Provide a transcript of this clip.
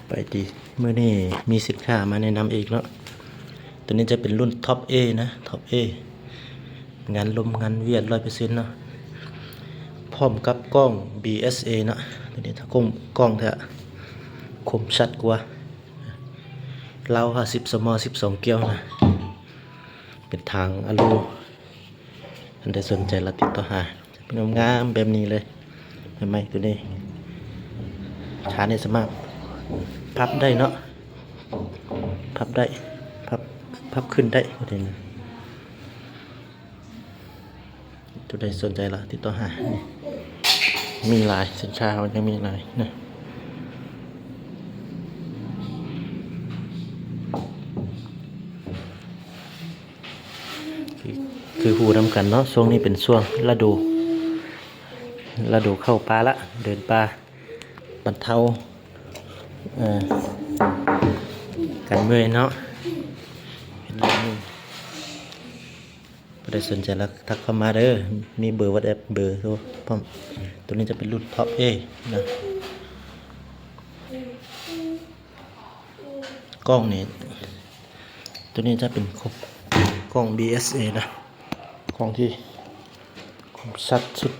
ໄປຕິ ມື້ນີ້ມີສິນຄ້າມາແນະນຳອີກເນາະ. ຕົວນີ້ຈະເປັນລຸ້ນ Top A ນະ Top A ງານລົມງານວຽດ ຮ້ອຍເປີເຊັນເນາະ ພ້ອມກັບກ້ອງ BSA ເນາະ. ຕົວນີ້ຖ້າກ້ອງ ກ້ອງແທ້ ຄົມຊັດກວ່າ ລາວຫ້າສິບ ສມ ສິບສອງ ກຽວນະ. ເປັນຖັງອາລູ ອັນໃດສົນໃຈລະຕິດຕໍ່ຫາ ເປັນງາມໆແບບນີ້ເລີຍ ໃໝ່ໆ ຕົວນີ້ ຂານີ້ສາມາດພັບໄດ້ເນາະ ພັບໄດ້ ພັບ ພັບຂຶ້ນໄດ້ ຕົວນີ້ນະ. ຕົວໃດສົນໃຈລະຕິດຕໍ່ຫາ ມີຫຼາຍ ສິນຄ້າເຮົາຍັງມີຫຼາຍນະ. ຄື ຄືຮູ້ນຳກັນເນາະ ຊ່ວງນີ້ເປັນຊ່ວງລະດູ ລະດູເຂົ້າປ່າລະ ເດີນປ່າ ບັນເທົາ ເອີ ການເມື່ອຍເນາະ. ຜູ້ໃດສົນໃຈລະທັກເຂົ້າມາເດີ ມີເບີ WhatsApp ເບີໂທພ້ອມ. ຕົວນີ້ຈະເປັນລຸ້ນ Top A ນະ. ກ້ອງນີ້ ຕົວນີ້ຈະເປັນກ້ອງ BSA ນະ ກ້ອງທີ່ຄົມຊັດສຸດ